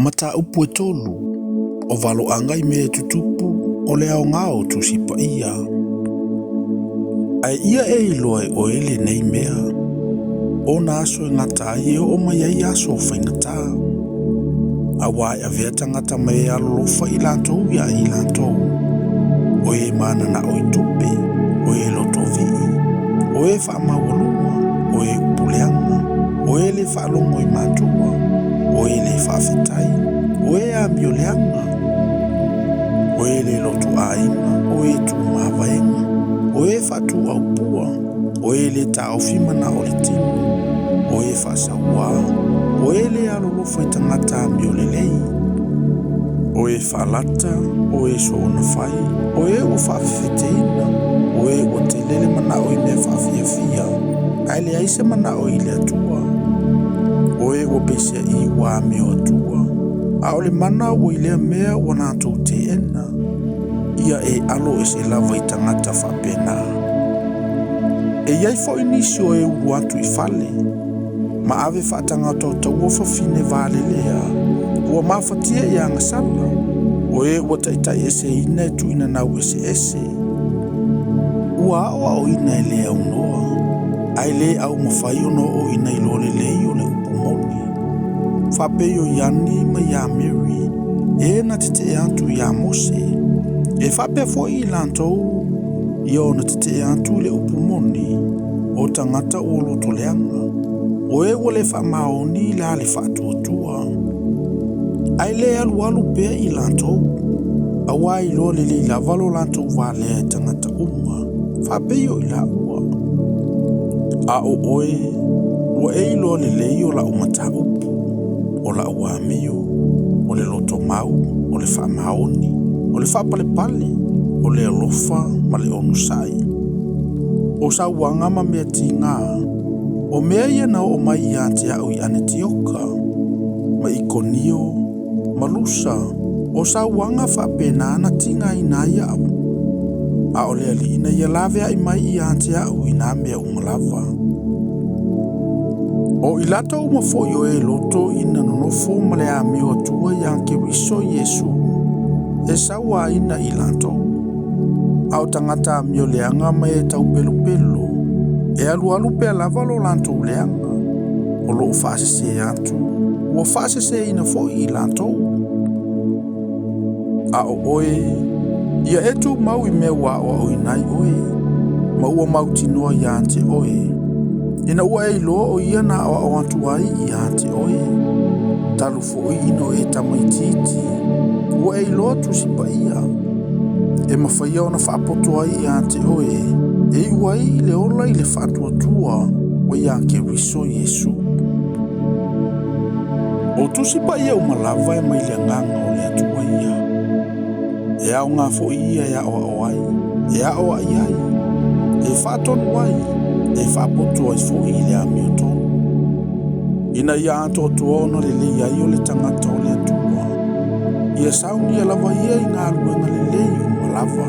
Mataupu e 3, o valoaga i mea e tutupu o le aoga o Tusi Paia. Ae ia e iloa e oe lenei mea, o na aso e gata ai e oo mai ai aso o faigata. Auā e avea tagata ma e alolofa i latou ia i latou, o e mananao i tupe, o e lotovii, o e faamaualuga, o e upu leaga, o e le faalogo i matua, o e le faafetai, o e amioleaga, o e le loto aiga, o e tuumavaega, o e faatuaupua, o e le taofi manao o le tino, o e faasauā, o e le alolofa i tagata amiolelei, o e faalata, o e soona fai, o e ua faafefeteina, o e ua tele le manao i mea faafiafia, ae leai se manao i le Atua, o e ua peiseai ua amio atua, a o le mana ua i lea mea ua latou teena, ia e alo ese lava i tagata faapena. E iai foi nisi o e ulu atu i fale, ma ave faatagatautaua fafine valelea, ua mafatia i agasala, o e ua taitai eseina e tuuina eseese. Ua aoaoina e le aunoa, ae le aumawhai ona oo ina iloa lelei o le upu moni. Faapei o Iani ma ia Mary, e na tetee atu ia Mose. E faapea foi i latou, ia ona tetee atu i le upu moni, o tagata ua loto leaga. O e ua le faamaoni la le faatuatua. Ae le alualu pea i latou, auā iloa lelei lava lo latou valea e tagata uma, faapei o i laua. A o oe, ua e iloa lelei o lau mataupu, o lau amio, o le loto mau, o le faamaoni, o le faapalepale, o le alofa ma le onosai. O sauaga ma mea tiga, o mea ia na oo mai ia te au i Anetioka, ma Ikonio, ma Lusa, o sauaga faapena na tigaina ai au. A o le alii na ia laveai mai ia te au i nā mea uma lava. O i latou uma foi o e loto ina nonofo ma le amio atua ia Keriso Iesu, e sauaina i latou. A o tagata amioleaga ma e taupelopelo, e alualu pea lava lo latou leaga, o loo faasese atu, ua faaseseina foi i latou. A o oe, ia e tumau i mea ua aoaoina ai oe, ma ua mautinoa ia te oe, ina ua e iloa o ia na aoao atu ai ia te oe. Talu foi ina o e tamaitiiti, ua e iloa Tusi Paia, e mafaia ona faapoto ai ia te oe, e iu ai i le ola i le faatuatua ua ia Keriso Iesu. O Tusi Paia uma lava e mai le agaga o le Atua ia. E aoga foi ia e aoao ai, e aoai ai, e faatonu ai, e faapoto ai foi i le amiotonu. Ina ia atoatoa ona lelei ai o le tagata o le Atua. Ia saunia lava ia i galuega lelei uma lava.